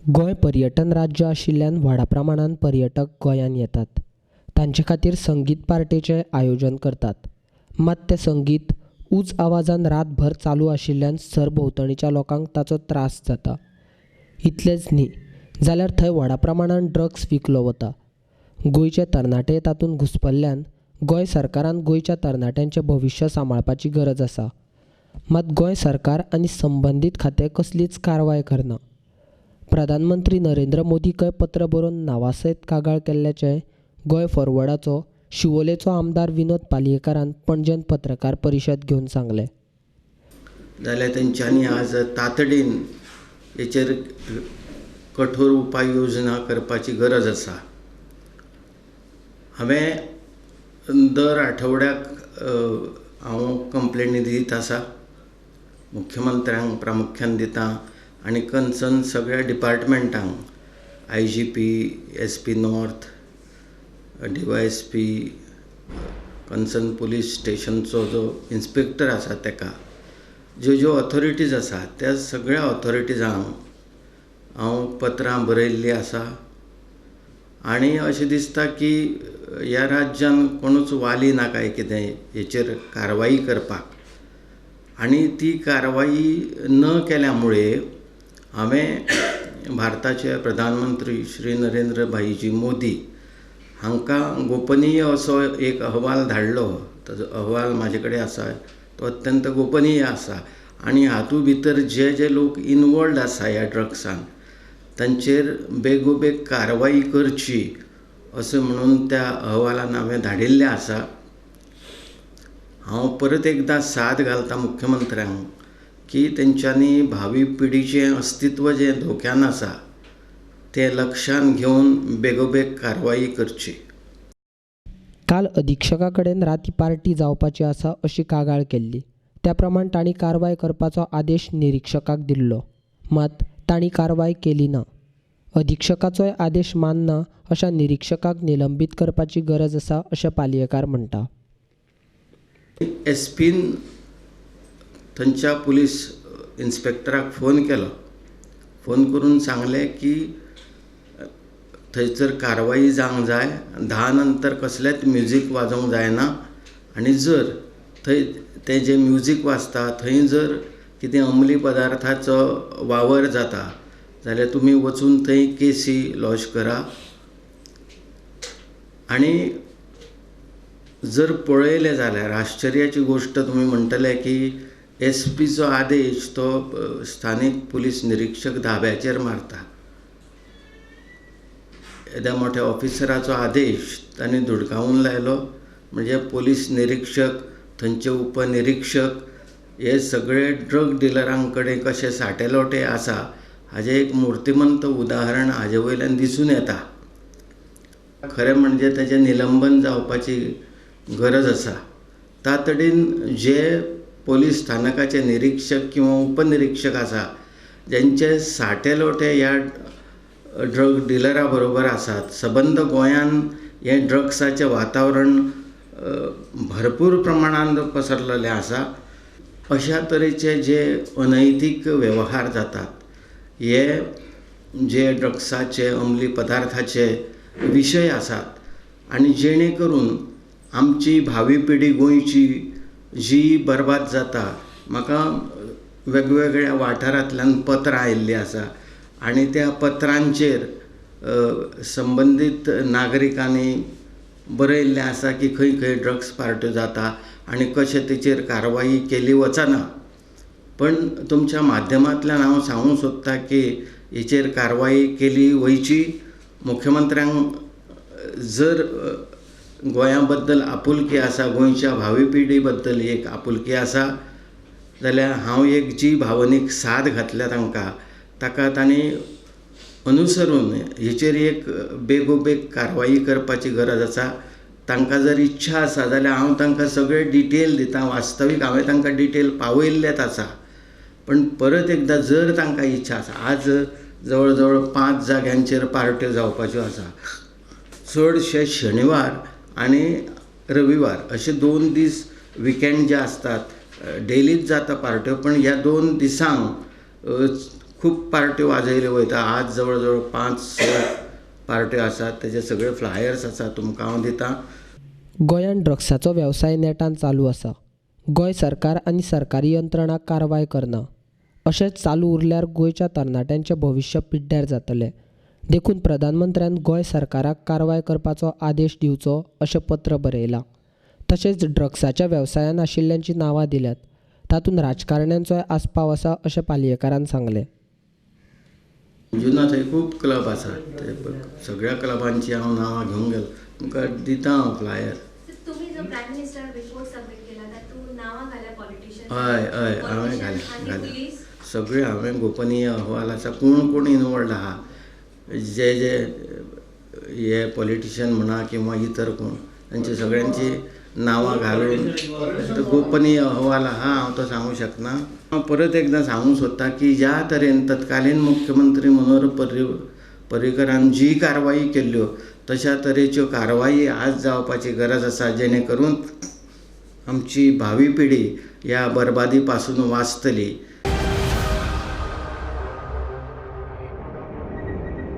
गोंय पर्यटन राज्य आशिल्ल्यान व्हडा प्रमाणान पर्यटक गोंयांत येतात. तांचे खातीर संगीत पार्टेचें आयोजन करतात. मात तें संगीत ऊंच आवाजान रातभर चालू आशिल्ल्यान सरभोंवतणच्या लोकांक ताचो त्रास जाता. इतलेंच न्ही जाल्यार थंय व्हडा प्रमाणान ड्रग्स विकलो वता. गोंयचे तरणाटे तातूंत घुस्पल्ल्यान गोंय सरकारान गोंयच्या तरणाट्यांचें भविश्य सांबाळपाची गरज आसा. मात गोंय सरकार आनी संबंदीत खातें कसलीच कारवाय करना. प्रधानमंत्री नरेंद्र मोदीकय पत्र बरोवन नांवासयत कागाळ केल्ल्याचें गोंय फॉरवर्डाचो शिवोलेचो आमदार विनोद पालयेकारान पणजेंत पत्रकार परिशद घेवन सांगलें. जाल्यार तेंच्यांनी आज तातडीन हेचेर कठोर उपाय योजना करपाची गरज आसा. हांवें दर आठवड्याक हांव कंप्लेनी दीत आसा, मुख्यमंत्र्यांक प्रामुख्यान दिता आनी कन्सर्न सगळ्या डिपार्टमेंटांक I G P, S P north, D Y S P, concern police स्टेशनचो जो इन्स्पेक्टर आसा तेका, ज्यो ज्यो ऑथोरिटीज आसा त्या सगळ्या ऑथोरिटीजांक हांव पत्रां बरयल्लीं आसा. आनी अशें दिसता की ह्या राज्यान कोणूच वाली ना काय कितें हेचेर कारवाई करपाक, आनी ती कारवाई न केल्या मुळे हांवें भारताचे प्रधानमंत्री श्री नरेंद्र भाईजी मोदी हांकां गोपनीय असो एक अहवाल धाडलो. ताजो अहवाल म्हाजे कडेन आसा, तो अत्यंत गोपनीय आसा आनी हातूंत भितर जे जे लोक इनवॉल्वड आसा ह्या ड्रग्सान तांचेर बेगोबेग कारवाई करची अशें म्हणून त्या अहवालान हांवें धाडिल्लें आसा. हांव परत एकदां साद घालता मुख्यमंत्र्यांक की तेंच्यांनी भावी पिढीचें अस्तित्व जें धोक्यान आसा तें लक्षान घेवन बेगोबेग कारवाई करची. काल अधिक्षका कडेन राती पार्टी जावपाची आसा अशी कागाळ केल्ली. त्या प्रमाण तांणी कारवाय करपाचो आदेश निरिक्षकाक दिल्लो. मात तांणी कारवाय केली ना. अधिक्षकाचोय आदेश मानना अशा निरिक्षकाक निलंबीत करपाची गरज आसा अशें पालयेकार म्हणटा. एस पीन थंयच्या पुलीस इन्स्पेक्टराक फोन केलो. फोन करून सांगलें की थंयसर कारवाई जावंक जाय, 10 नंतर कसलेंच म्युजीक वाजोवंक जायना आनी जर थंय तें जें म्युजीक वाजता थंय जर कितें अंमली पदार्थाचो वावर जाता जाल्यार तुमी वचून थंय केसी लॉज करा. आनी जर पळयलें जाल्यार आश्चर्याची गोश्ट तुमी म्हणटले की एस पीचो आदेश तो स्थानीक पुलीस निरिक्षक धाब्याचेर मारता. येद्या मोठ्या ऑफिसराचो आदेश तांणी धुडकावून लायलो. म्हणजे पुलीस निरिक्षक, थंयचे उपनिरिक्षक हे सगळे ड्रग डिलरां कडेन कशे साठे लोटे आसा हाजें एक मुर्तीमंत उदाहरण हाजे वयल्यान दिसून येता. खरें म्हणजे ताजें निलंबन जावपाची गरज आसा. तातडीन जे पोलीस स्थानकाचे निरिक्षक किंवा उपनिरिक्षक आसा जेंचे साठे लोटे ह्या ड्रग डिलरा बरोबर आसात, सबंद गोंयान हें ड्रग्साचें वातावरण भरपूर प्रमाणान पसरलेलें आसा. अशा तरेचे जे अनैतीक वेव्हार जातात हे जे ड्रग्साचे अंमली पदार्थाचे विशय आसात आनी जेणे करून आमची भावी पिढी गोंयची जी बरबाद जाता. म्हाका वेगवेगळ्या वाठारांतल्यान पत्रां आयिल्लीं आसा आनी त्या पत्रांचेर संबंदीत नागरिकांनी बरयल्लें आसा की खंय खंय ड्रग्स पार्ट्यो जाता आनी कशें तेचेर कारवाई केली वचना. पण तुमच्या माध्यमांतल्यान हांव सांगूंक सोदतां की हेचेर कारवाई केली वयची. मुख्यमंत्र्यांक जर गोंया बद्दल आपुलकी आसा, गोंयच्या भावी पिढी बद्दल एक आपुलकी आसा जाल्यार हांव एक जी भावनीक साद घातल्या तांकां ताका तांणी अनुसरून हेचेर एक बेगोबेग कारवाई करपाची गरज आसा. तांकां जर इच्छा आसा जाल्यार हांव तांकां सगळे डिटेल दिता. वास्तवीक हांवें तांकां डिटेल पावयल्लेच आसा, पण परत एकदां जर तांकां इच्छा आसा, आज जवळ जवळ 5 जाग्यांचेर पार्ट्यो जावपाच्यो आसा. चडशे शनिवार आनी रविवार अशे 2 दीस विकेंड जे आसतात डेलीच जाता पार्ट्यो, पण ह्या 2 दिसांक खूब पार्ट्यो वाजयल्यो वयता. आज जवळ जवळ 5-6 पार्ट्यो आसात, तेजे सगळे फ्लायर्स आसा, तुमकां हांव दितां. गोंयांत ड्रग्साचो वेवसाय नेटान चालू आसा. गोंय सरकार आनी सरकारी यंत्रणा कारवाय करना. अशेंच चालू उरल्यार गोंयच्या तरणाट्यांचें भविश्य पिड्ड्यार जातलें. देखून प्रधानमंत्र्यान गोंय सरकाराक कारवाय करपाचो आदेश दिवचो अशें पत्र बरयलां. तशेंच ड्रग्साच्या वेवसायांत आशिल्ल्यांचीं नांवां दिल्यात, तातूंत राजकारण्यांचोय आस्पाव आसा अशें पालयेकारान सांगलें. अंजुना थंय खूब क्लब आसात, सगळ्या क्लबांची हांव नांवां घेवंक गेलो, तुमकां दिता हांव फ्लायर. तुम्ही जो प्रायम मिनिस्टर रिपोर्ट सबमिट केला तातूंत नांवां घाल्या पॉलिटिशियन? हय हय, हांवें घाल्या सगळे. हांवें गोपनीय अहवाल आसा, कोण कोण इनवॉल्ड आहा, जे जे हे पॉलिटिशियन म्हणा किंवा इतर कोण, तांची सगळ्यांची नांवां घालून गोपनीय अहवाल आहा, हांव तो सांगूंक शकना. हांव परत एकदां सांगूंक सोदता की ज्या तरेन तत्कालीन मुख्यमंत्री मनोहर पर्रीकरान जी कारवाई केल्ल्यो तशा तरेच्यो कारवाई आज जावपाची गरज आसा, जेणे करून आमची भावी पिढी ह्या बरबादी पासून वाचतली.